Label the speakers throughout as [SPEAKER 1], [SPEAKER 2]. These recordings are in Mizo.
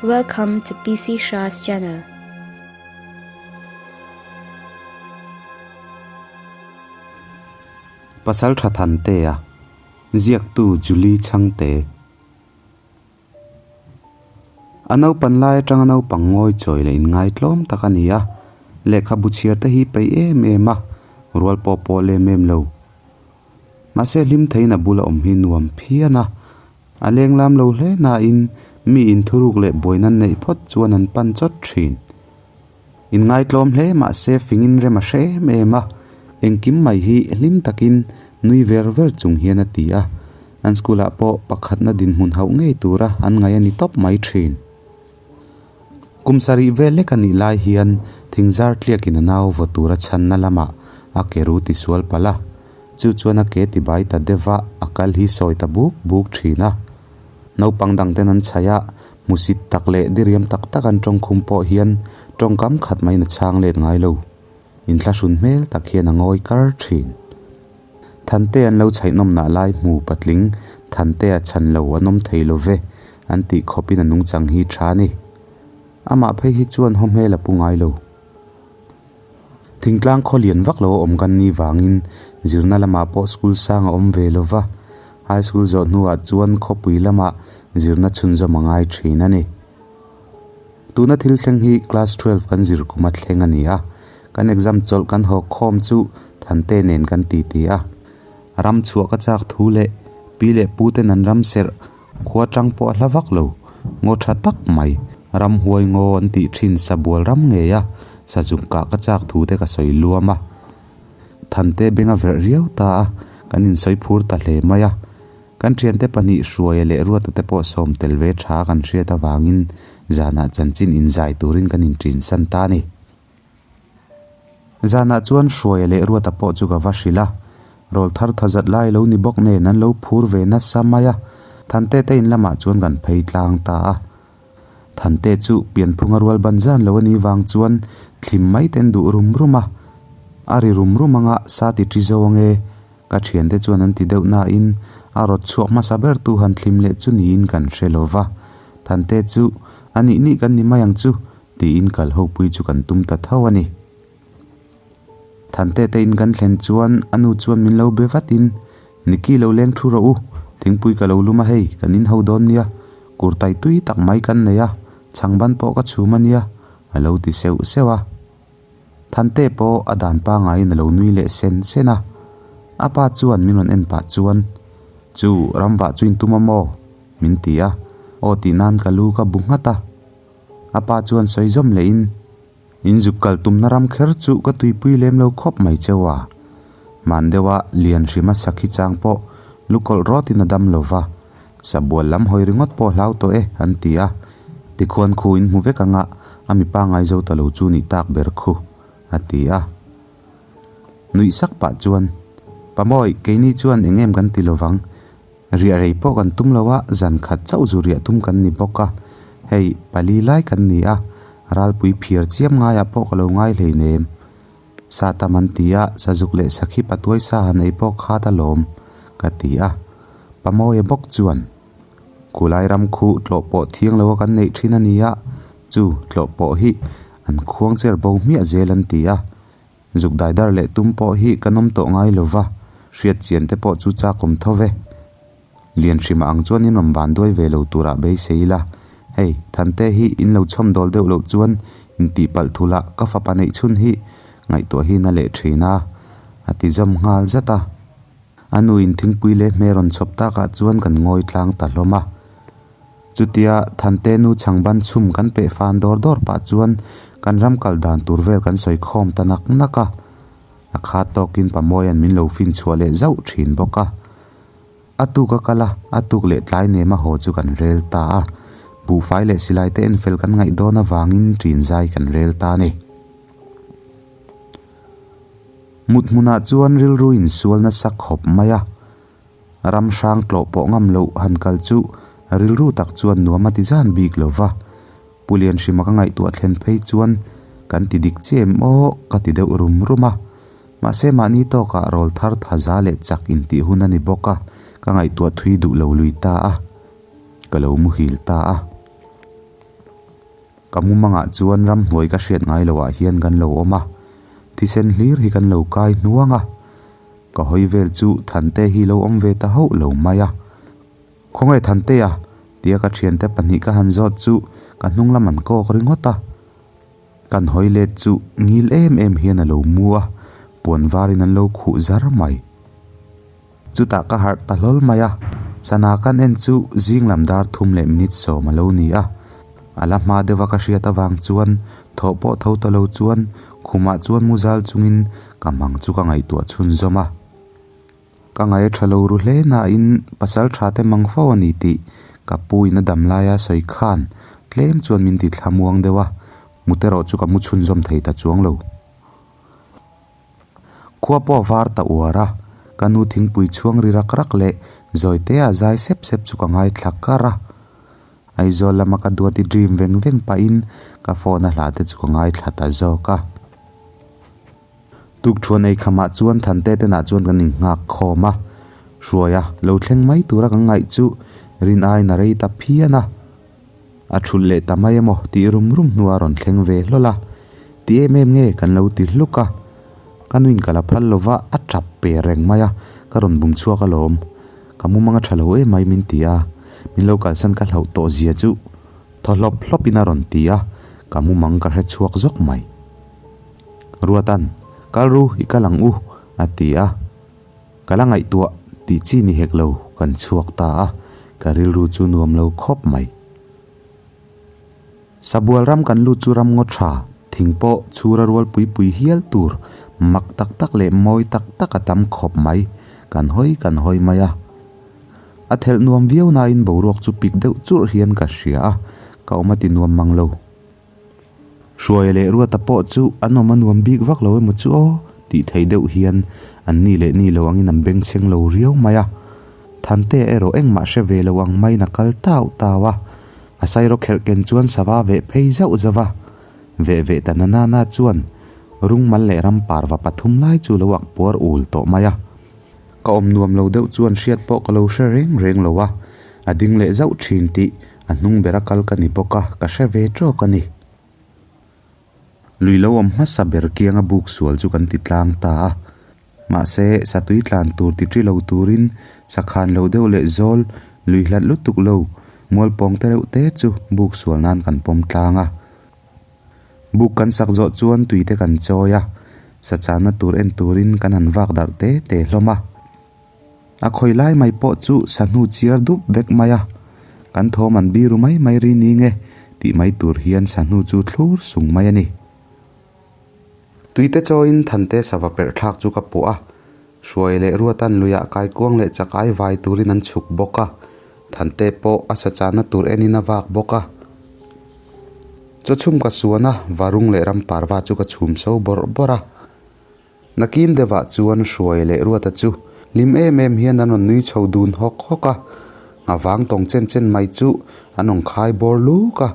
[SPEAKER 1] Welcome to PC Shah's channel.
[SPEAKER 2] Pasal tha Thantea, ziaktu Julie Chhangte. A naupan lai atanga naupang ngawi chawi leh inngaitlawm tak a ni a, lehkhabu chhiar te hi peih em em a, rual pawh pawh lem em lo. Mahse hlim theiin a bula awm hi nuam phian a, a leng lam lo hle nain mi inthuruk leh buaina neih phawt chuan an pan chawt thin. Inngaitlawm hle mahse fingin rem a hre em em a, engkim mai hi hlim takin nui ver ver chung hian a ti a, an school ah pawh pakhatna dinhmun hauh ngei tura an ngaih a ni tawp mai thin. Kum sarih vel lek a nih lai hian thingzar tliakin a nau vaw tura chhanna lamah a ke ru ti sual palh a, chu chuan a ke ti bai ta deuh a, a kal hi sawi ta buk buk thin a. Naupang dangten an chhaih a, hmusit tak leh diriam tak tak an tawngkhum pawh hian tawngkam khat maiin a chhang let ngai lo. Inthlahrun hmel tak hian a ngawi kar thin. Thante an lo chhaihnawmnah lai hmu patling Thantea chhan lo an awm thei lo ve an tih khawpin a nungchang hi tha a ni. Amah phei hi chuan haw hmel a pu ngai lo. Thingtlang khaw lian vak lo a awm kan ni vangin zirna lamah pawh school sang a awm ve lo va, high school zawh hnuah chuan khawpui lamah zirna chhunzawm a ngai thin a ni. Tuna thil thleng hi class 12 kan zir kum a thleng a ni a, kan exam chawlh kan haw khawm chu Thante nen kan ti ti a. Ram chhuah ka chak thu leh pi leh pu ten an ram serh khua tang pawh a hla vak lo, ngaw tha tak mai, ram huai ngaw an tih thin sabual ram ngei a, sazuk kah ka chak thu te ka sawi luam a. Thante beng a verh riau ta a, kan insawi phur ta hle mai a. Kan thiante pahnih Hruaia leh Ruata te pawh sawm tel ve tha kan hriat avangin zanah chanchin inzai turin kan inṭin san ta a ni. Zanah chuan Hruaia leh Ruata pawh chu ka va hrilh a, rawl thar tha zat lai lo ni bawk nen an lo phur ve nasa mai a, Thante te in lamah chuan kan phei tlang ta a. Thante chu pianphunga rual ban zan lo a nih vang chuan thlim mai ten duh rum rum a, a ri rum rum anga sa ti ṭi zo ange Ka thiante chuan an ti deuh nain a rawt chhuak hmasa ber tu han thlim leh chu niin kan hre lo va, Thante chu a nih nih kan ni mai ang chu tiin kal ho pui chu kan tum ta tho a ni. Thante te in kan thlen chuan a nu chuan min lo be vatin, Niki lo leng thu rawh u, thingpui ka lo lum a hei, kan in ho dawn nia, kurtai tui tak mai kan nei a, chhangban pawh ka chhum a nia, a lo ti seuh seuh a. Thante pawh a dan pangaiin a lo nui leh sen sen a. A pa chuan min rawn en pah chuan, Chu, ramvah chu in tum a maw? min ti a. Aw tih nan ka lu ka bu nghat a. A pa chuan sawi zawm lehin, In zuk kal tumna ram kher chu ka tuipui lem lo khawp mai cheu a. Hman deuha lian hrima sakhi chang pawh lukawlh rawtin a dam lo va, sabual lam hawi ringawt pawh hlau tawh e an ti a. Tikhuan khu in hmu vek anga a mipa ngai zo ta lo chu nih tak ber khu, a ti a. Nuih sak pah chuan, Pamawi, keini chuan eng em kan ti lo vang. Riah rei pawh kan tum lo a, zan khat chauh zu riah tum kan ni bawk a. Hei, pali lai kan ni a, ralpui phiar chiam ngaiah pawh ka lo ngai hleinem. Sa tam an ti a, sazuk leh sakhi patuai sa han ei pawh khat alawm, ka ti a. Pamawia bawk chuan. Khulai ram khu tlawh pawh thiang lo a kan neih thin a ni a, chu tlawh pawh hi an khuang cher bo hmiah zel an ti a. Zuk daidar leh tum pawh hi kan awm tawh ngai lo va, hriat chian te pawh chu chak awm tho ve. Lian hrima ang chuan in rawn van duai ve lo turah beisei ila, hei Thante hi in lo chhawm dawl deuh loh chuan intihpalh thulh ah ka fapa neih chhun hi ngaihtuah hi na leh thin a, a ti zawm nghal zat a. A nu in thingpui leh hmel rawn chhawp takah chuan kan ngawi tlang ta hlawm a. Chutia Thante nu chhangban chhum kan peh fan dawr dawr pah chuan kan ram kal dan tur vel kan sawi khawm ta nak nak a. A khat tawkin Pamuaia'n min lo fin chhuah leh zauh thin bawk a. A tuk a kal a, a tuk leh tlai nem a haw chu kan rel ta a. Buhfai leh silai te enfel kan ngaih dawn avangin ṭin zai kan rel ta a ni. Mut hmunah chuan rilru insual nasa khawp mai a, ram hrang tlawh pawh ngam loh han kal chu rilru tak chuan nuam a ti zan bik lo va. Pu Lianhrima ka ngaihtuah thlen phei chuan kan ti dik che em aw ka ti deuh rum rum a, mahse mahni tawkah rawl thar tha za leh chak intih hun a ni bawk a, ka ngaihtuah thui duh lo lui ta a, ka lo muhil ta a. Ka mumangah chuan ramhnuai ka hriat ngai loh ah hian kan lo awm a, thisen hlir hi kan lo kai hnuang a. Ka hawi vel chu Thante hi lo awm ve ta hauh lo mai a. Khawnge Thantea? tia ka thiante pahnih ka han zawt chu ka hnung lam an kawk ringawt a. Kan hawi let chu ngil em em hian a lo mu a, puan varin an lo khuh zar mai. Chutah ka harh ta hlawl mai a, sana kan en chu zing lam dar thum leh minute sawm a lo ni a. A la hma deuh a ka hriat avang chuan thawh pawh tho ta lo chuan khumah chuan mu zal chungin ka mang chu ka ngaihtuah chhunzawm a. Ka ngaih a tha lo ru hle nain pasal tha te mang fo a ni tih ka pu in a dam laia sawi khan tlem chuan min ti thlamuang deuh a, mut erawh chu ka mu chhunzawm thei ta chuang lo. Khua pawh a var ta uar a, ka nu thingpui chhuang ri rak rak leh zawite a zai sep sep chu ka ngaithla kar a. Aizawl lama ka duati dream veng veng pahin ka phone a hla te chu ka ngaithla ta zawk a. Tukṭhuan ei khamah chuan Thante tenah chuan kan inghak khawm a, Hruaia lo thleng mai tura kan ngaih chu rin aiin a rei ta phian a. A thulh leh ta mai emaw tih rum rum hnuah a rawn thleng ve hlawl a, ti em em nge kan lo ti hluk a. Ka nuin ka la phal lova a tap pe reng mai a, ka rawn bum chhuak alawm. Ka mumang a tha lo em mai min ti a, min lo kalsan ka hlauh tawh zia chu thaw hlawp hlawpin a rawn ti a, ka mumang ka hre chhuak zawk mai. Ruatan, Kal ru, i kal ang u, a ti a. Ka la ngaihtuah tih chi ni hek lo, kan chhuak ta a, ka rilru chu nuam lo khawp mai. Sabual ram kan lut chu ram ngaw tha, thing pawh chhura rual pui pui hial tur mak tak tak leh mawi tak tak a tam khawp mai, kan hawi kan hawi mai a. A thelh nuam viau nain boruak chu pik deuh churh hian ka hria a, ka awm a ti nuam mang lo. Hruaia leh Ruata pawh chu an awm a nuam bik vak lo emaw chu aw tih thei deuh hian an ni leh ni lo angin an bengchheng lo riau mai a. Thantea erawh engmah hre ve lo ang maiin a kal tau tau a, a sairaw kherh ken chuan sava veh phei zauh zauh a. Veh veh ta na na na chuan rungmal leh ram parva pathum lai chu lo ak puar ul tawh mai a. Ka awm nuam lo deuh chuan hriat pawh ka lo hre reng reng lo a, a ding leh zauh thin tih a hnung bera kal ka ni bawk a, ka hre ve tawk a ni. Lui lo awm hmasa ber kianga buk sual chu kan ti tlang ta a, mahse satui tlan tur ti ṭi lo turin sakhan lo deuh leh zawl lui hlat lutuk lo mualpawng te reuh te chu buk sual nan kan pawm tlang a. Buk kan sak zawh chuan tui te kan chawi a, sa channa tur en turin kan han vak darh te te hlawm a. A khawi lai mai pawh chu sahnu chiar dup vek mai a, kan thawm an biru mai mai ri ni nge tih mai tur hian sahnu chu thlur sung mai a ni. Tuite chawiin Thante sava perh thlak chu ka puah a, Hruai leh Ruatan luiah kaikuang leh chakai vai turin an chhuk bawk a, Thante pawh a sa chahna tur enin a vak bawk a. Chaw chhum ka suan a, Varung leh Ramparva chu ka chhum so bawrh bawrh a. Nakin deuhah chuan Hruai leh Ruata chu hlim em em hian an rawn nui chho dun hawk hawk a, nghavang tawng chen chen mai chu an rawn khai bawr luk a,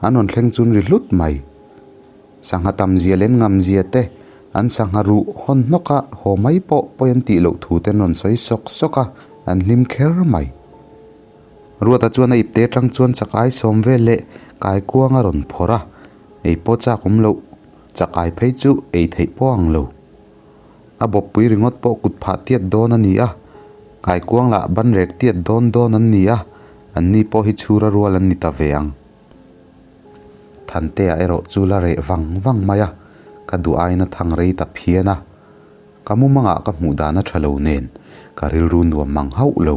[SPEAKER 2] an rawn thleng chun ri hlut mai. Sangha tam zia leh ngam zia te, an sangha ruh hawn hnawk a, haw mai pawh pawi an tih loh thu te an rawn sawi sawk sawk a, an hlim kher mai. Ruata chuan a ipte atang chuan chakai sawm vel leh kaikuang a rawn phawrh a, ei pawh chak awm loh, chakai phei chu ei theih pawh ang lo. A bawppui ringawt pawh kut phah tiat dawn a ni a, kaikuang lah banrek tiat dawn dawn an ni a, an ni pawh hi chhura rual an ni ta ve ang. Thantea erawh chu la reh vang vang mai a, ka duh aiin a thang rei ta phian a. Ka mumangah ka hmuh dan a tha lo nen, ka rilru nuam mang hauh lo.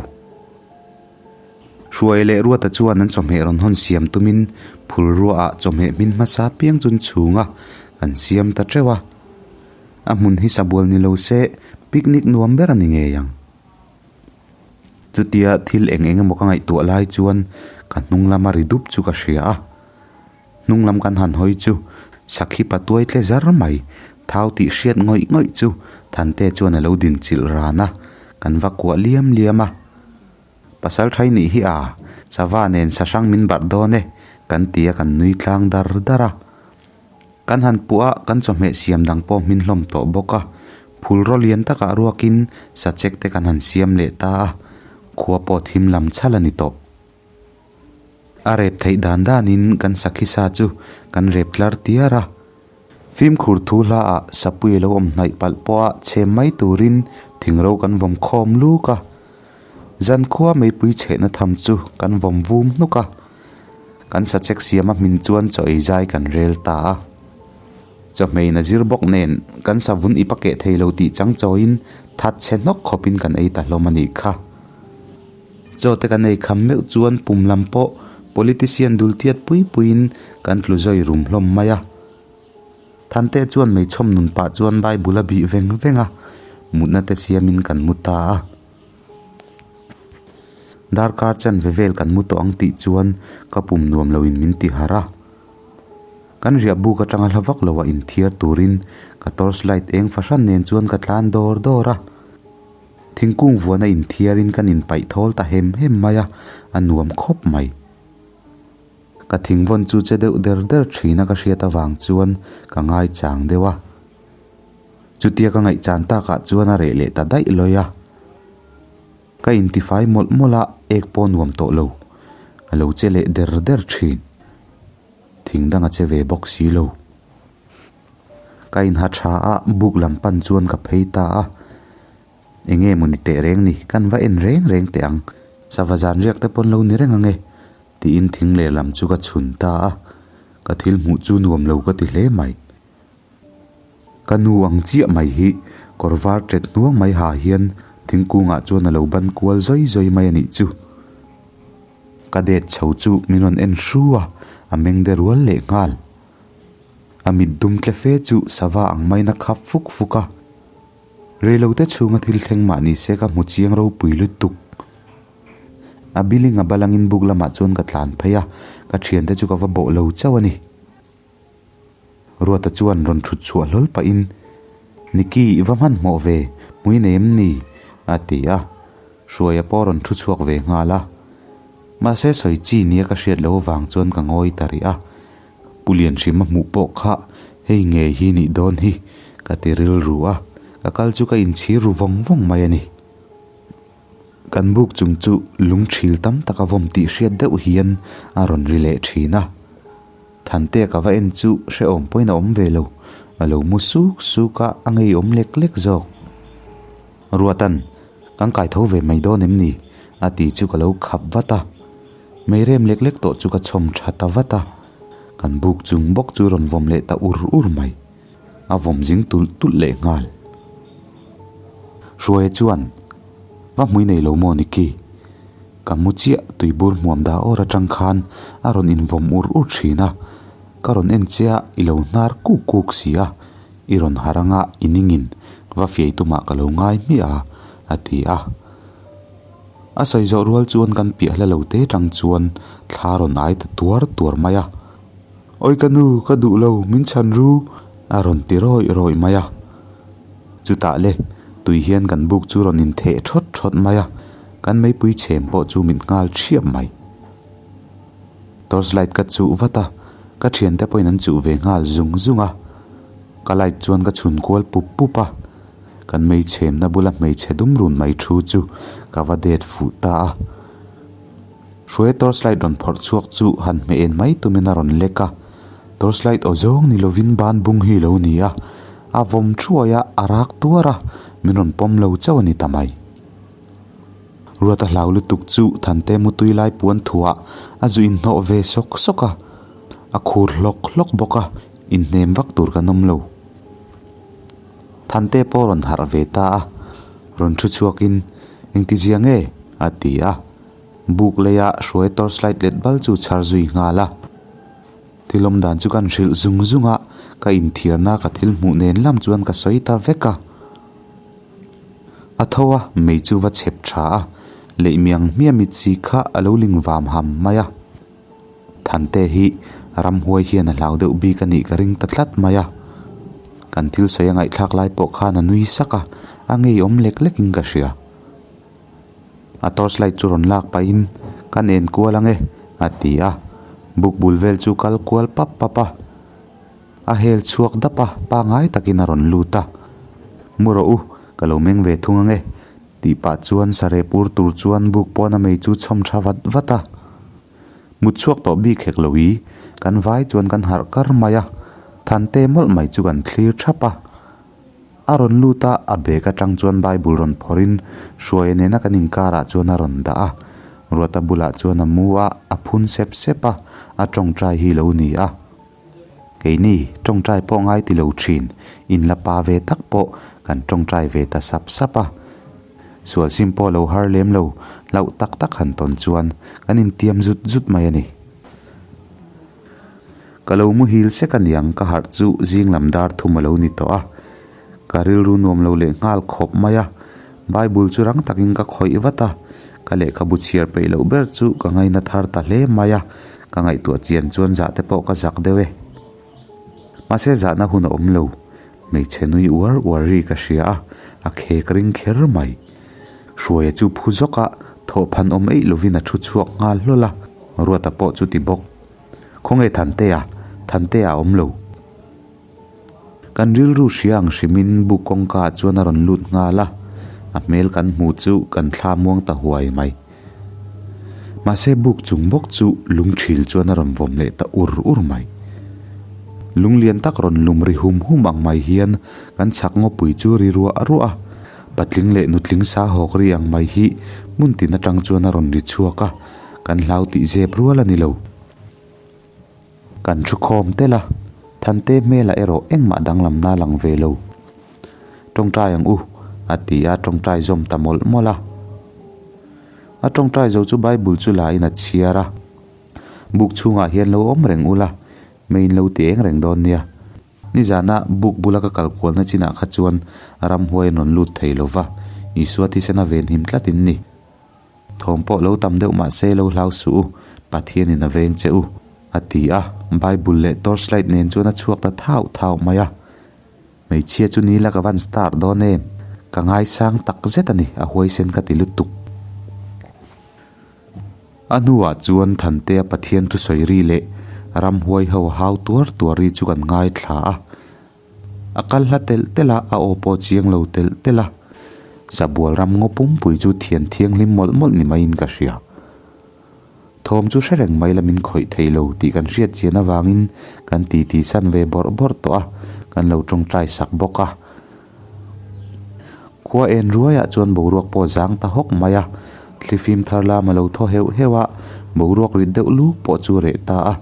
[SPEAKER 2] Hruai leh Ruata chuan an chawhmeh rawn hawn siam tumin phulruaah chawhmeh hmin hmasa piang chun chhunga kan siam ta teuh a. A hmun hi sabual ni lo se picnic nuam ber a ni ngei ang. Chutia thil eng eng emaw ka ngaihtuah lai chuan ka hnung lama ri dup chu ka hria a. Hnung lam kan han hawi chu sakhi patuai tle zar mai, thau tih hriat ngawih ngawih chu Thante chuan a lo din chilh ran a, kan va kuah liam liam a. Pasal thai nih hi a, sava nen sahrang min barh dawn e, kan ti a kan nui tlang dar dar a. Kan han puh a, kan chawhmeh siam dang pawh hmin hlawm tawh bawk a, phul raw lian takah ruakin sachek te kan han siam leh ta a, khua pawh thim lam chhal a ni tawh. A rep theih dan danin kan sakhi sa chu kan rep tlar tiar a. Fimkhur thu hla ah sapui lo awm hnaih palh pawha chhem mai turin thingro kan vawm khawm luk a. Zankhua meipui chhehna tham chu kan vawm vum hnuk a. Kan sachek siam a hmin chuan chaw ei zai kan rel ta a. Chawhmeiin a zir bawk nen kan savun ip a keh thei lo tih chang chawiin that chhe hnawk khawpin kan ei ta hlawm a nih kha. Chaw te kan ei kham meuh chuan pum lam pawh politician dul tiat pui puiin kan tlu zawi rum hlawm mai a. Thante chuan meichhawm nun pah chuan Bible a bih veng veng a, mutna te siamin kan mu ta a. Darkar chanve vel kan mu tawh ang tih chuan ka pum nuam loin min ti harh a. Kan riah buk atanga hla vak loah inthiar turin ka torch light eng fahran nen chuan ka tlan dawr dawr a. Thingkung vuana inthiarin kan inpaih thawl ta hem hem mai a, a nuam khawp mai. Ka thingvawn chu che deuh der der thina ka hriat avang chuan ka ngaichang deuh a. Chutia ka ngaihchan takah chuan a reh leh ta daih lawi a. Ka intifai mawlh mawlh a, ek pawh nuam tawh lo. A lo che leh der der thin. Thing dang a che ve bawk si lo. Ka inha tha a, buk lam pan chuan ka phei ta a. Enge maw ni teh reng ni, kan va en reng reng teh ang. Sava zan riak te pawn lo ni reng ang e, tiin thing leh lam chu ka chhun ta a. Ka thil hmuh chu nuam lo ka ti hle mai. Ka nu ang chiah mai hi kawr var ṭet hnuang mai ha hian thingkungah chuan a lo ban kual zawi zawi mai a nih chu. Ka det chho chu min rawn en hru a, a meng de rual leh nghal. A mit dum tle fe chu sava ang maiin a khap fuk fuk a. Reilote chhunga thil thleng mah ni se ka hmu chiang ropui lutuk. A biling a balangin buk lamah chuan ka tlan phei a, ka thiante chu ka va bawh lo chauh a ni. Ruata chuan rawn thut chhuah hlawl pahin, Nicky, i va hmanhmawh ve, hmui nei em ni? a ti a. Hruaia pawh rawn thu chhuak ve nghal a. Mahse sawi chi nia ka hriat loh avang chuan ka ngawi ta rih a. Pu Lianhrima hmuh pawh kha hei ngei hi nih dawn hi ka ti rilru a, ka kal chu ka inchhir ru vawng vawng mai a ni. Kan buk chung chu lung thil tam tak a vawm tih hriat deuh hian a rawn ri leh thin a. Thantea ka va en chu hrehawm pawhin a awm ve lo, a lo mu suk suk a, a ngeiawm lek lek zawk. Ruatan, Kan kai tho ve mai dawn em ni? a ti chu ka lo khap vat a. Meirem lek lek tawh chu ka chhawm tha ta vat a, kan buk chung bawk chu rawn vawm leh ta ur ur mai. A vawm zing tulh tulh leh nghal. Hruaia chuan, Va hmui nei lo maw Nicky? Ka mu chiah tuibur hmuam dah awr atang khan a rawn invawm ur ur thin a, ka rawn en che a i lo hnar kuk kuk si a, i rawn harh anga i ningin va fiai tumah ka lo ngai hmiah a, a ti a. A sawi zawh rual chuan kan piah hla lo te tang chuan thla rawn ai ta tuar tuar mai a. Awi ka nu, ka duh lo, min chhan ru, a rawn ti rawih rawih mai a. Chutah le, tui hian kan buk chu rawn intheh thawt thawt mai a, kan meipui chhem pawh chu mit nghal thiap mai. Torch light ka chuh vat a, ka thiante pawhin an chuh ve nghal zung zung a. Ka light chuan ka chhun kual pup pup a, kan mei chhemna bula hmeichhe dum run mai thu chu ka va det fuh ta a. Hruaia torch light rawn phawrh chhuak chu han hmeh en mai tumin a rawn lek a, torch light aw zawng ni lovin ban bung hi lo ni a, a vawm thuai a, a rak tuar a, min rawn pawm lo chauh a ni ta mai. Ruata hlau lutuk chu Thante mutui lai puan thuah a zu inhnawh ve sawk sawk a, a khur hlawk hlawk bawk a, inhnem vak tur kan awm lo. Thante pawh rawn harh ve ta a, rawn thu chhuakin, Engtizia nge? a ti a. Buk leia hruai torch light let bal chu chhar zui nghal a. Thil awm dan chu kan hrilh zung zung a, ka inthiarna ka thil hmuh nen lam chuan ka sawi ta vek a. A tho a, mei chu va chhep tha a, leih miang hmiah mit si kha a lo ling vam ham mai a. Thante hi ramhuai hian a hlau deuh bik a nih ka ring ta tlat mai a. Kan thil sawi a ngaihthlak lai pawh khan a nui sak a, a ngeiawm lek lekin ka hria. A torch light chu rawn lak pahin Kan en kual ange a ti a, buk bul vel chu kal kual pap pap a. A hel chhuak dap a, pangai takin a rawn lut a. Mu rawh u, ka lo meng ve thung ange tih pah chuan sarep ur tur chuan buk pawna mei chu chhawm tha vat vat a. Mut chhuak tawh bik hek lo i, kan vai chuan kan harh kar mai a, Thante mawlh mai chu kan thlir thap a. A rawn lut a, a bag atang chuan Bible rawn phawrhin Hruaia nena kan inkarah chuan a rawn dah a. Ruata bulah chuan a mu a, a phun sep sep a, a tawngtai hi lo ni a. Keini tawngtai pawh ngai ti lo thin, inla pa ve tak pawh kan tawngtai ve ta sap sap a. Sual sim pawh lo har lem lo, hlauh tak tak han tawn chuan kan intiam zut zut mai a ni. Ka lo muhil sek aniang ka harh chu zing lam dar thum a lo ni tawh a. Ka rilru nuam lo leh nghal khawp mai a, Bible chu rang takin ka khawih vat a, ka lehkhabu chhiar peih loh ber chu ka ngaina thar ta hle mai a, ka ngaihtuah chian chuan zah te pawh ka zak deuh e. Mahse zahna hun a awm lo, hmeichhe nui uar uar ri ka hria a, a khek ring kher mai. Hruaia chu phu zawk a, thawhphan awm eih lovin a thu chhuak nghal hlawl a, Ruata pawh chu ti bawk. Khawnge Thantea? Thantea a awm lo. Kan rilru hria ang hrimin buk kawngka ah chuan a rawn lut nghal a, a hmel kan hmu chu kan thla muang ta huai mai. Mahse buk chung bawk chu lungthil chuan a rawn vawm leh ta ur ur mai. Lung lian tak rawn lum ri hum hum ang mai hian kan chhak ngawpui chu ri ruah ruah a, patling leh nutling sa hawk ri ang mai hi hmun tin atang chuan a rawn ri chhuak a. Kan hlau tih zep rual a ni lo. Kan thu khawm tel a, Thante hmelah erawh engmah danglamna lang ve lo. Tawngtai ang u, a ti a, tawngtai zawm ta mawlh mawlh a. A tawngtai zo chu Bible chu la in a chhiar a, Buk chhungah hian lo awm reng ula, mei in lo ti eng reng dawn nia. Nizana buk bula ka kal kualna chinah kha chuan ramhuai an rawn lut thei lo va, Isua thisen a venhim tlat in ni. Thawm pawh lo tam deuh mah se lo hlau suh u, Pathianin a veng che u, a ti a, Bible leh torchlight nen chuan a chhuak ta thauh thauh mai a. Hmeichhia chu ni la ka van star dawn em? Ka ngaisang tak zet a ni, a huaisen ka ti lutuk. A hnuah chuan Thantea Pathian thusawi ri leh ramhuai ho hau tuar tuar ri chu kan ngaithla a. A kal hla telh telh a, a aw pawh chiang lo telh telh a. Sabual ram ngaw pumpui chu thian thianghlim mawlh mawlh ni maiin ka hria. Thawm chu hre reng mai la min khawih thei lo tih kan hriat chian avangin kan titi san ve bawrh bawrh tawh a, kan lo tawngtai sak bawk a. Khua en ruaiah chuan boruak pawh zang ta hawk mai a, thlifim thar lam a lo thaw heuh heuh a, boruak rit deuh luk pawh chu reh ta a.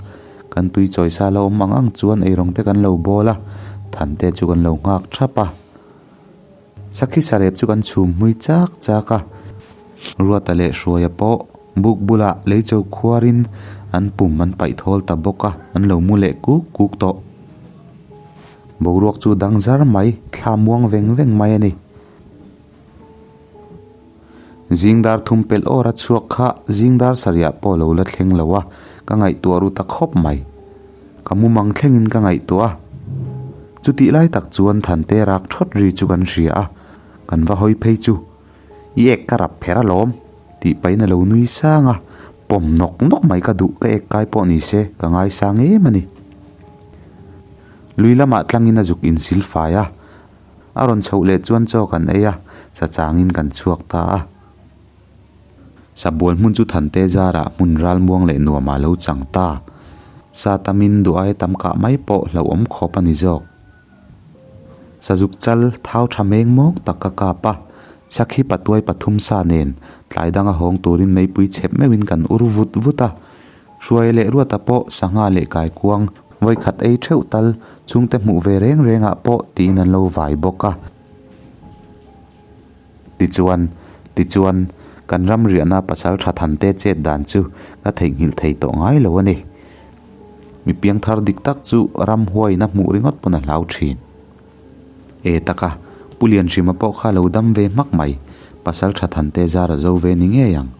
[SPEAKER 2] Kan tui chawisa la awm ang ang chuan eirawng te kan lo bawl a, Thante chu kan lo nghak thap a. Sakhi sarep chu kan chhum hmui chak chak a, Ruata leh Hruaia pawh buk bulah lei cho khuarin an pum an paih thawl ta bawk a, an lo mu leh kuk kuk tawh. Boruak chu dang zar mai, thla muang veng veng mai a ni. Zing dar thum pelh awr a chhuak kha zing dar sarih pawh lo la thleng lo a, ka ngaihtuah ru ta khawp mai. Ka mumang thlengin ka ngaihtuah a. Chutih lai tak chuan Thante rak thawt ri chu kan hria a, kan va hawi phei chu, I ek ka rap pher alawm, tih pahin a lo nui sang a, pawm nawk nawk mai ka duh, ka ek kai pawh ni se, ka ngaisang em a ni. Lui lamah tlangin a zuk insil fai a, A rawn chhoh leh chuan chaw kan ei a, sa changin kan chhuak ta a. Sabual hmun chu Thante zarah hmun ralmuang leh nuamah lo chang ta. Sa tamin duh aia tam kah mai pawh hlauhawm khawp a ni zawk. Sazuk chal thau tha meng mawng tak ka kap a, sakhi patuai pathum sa nen tlai danga hawng turin meipui chhep meuhin kan ur vut vut a. Hruai leh Ruata pawh sangha leh kaikuang vawikhat ei theuh tal chhungte hmuh ve reng rengah pawh tiin an lo vai bawk a. Tichuan, tichuan, kan ram riahna pasal tha Thante chet dan chu ka theihnghilh thei tawh ngai lo a ni. Mi piangthar dik tak chu ram huaina hmuh ringawt pawn a hlau thin. E taka, Pu Lianhrima pawh kha lo dam ve hmak mai, pasal tha Thante zar a zo ve ni ngei ang.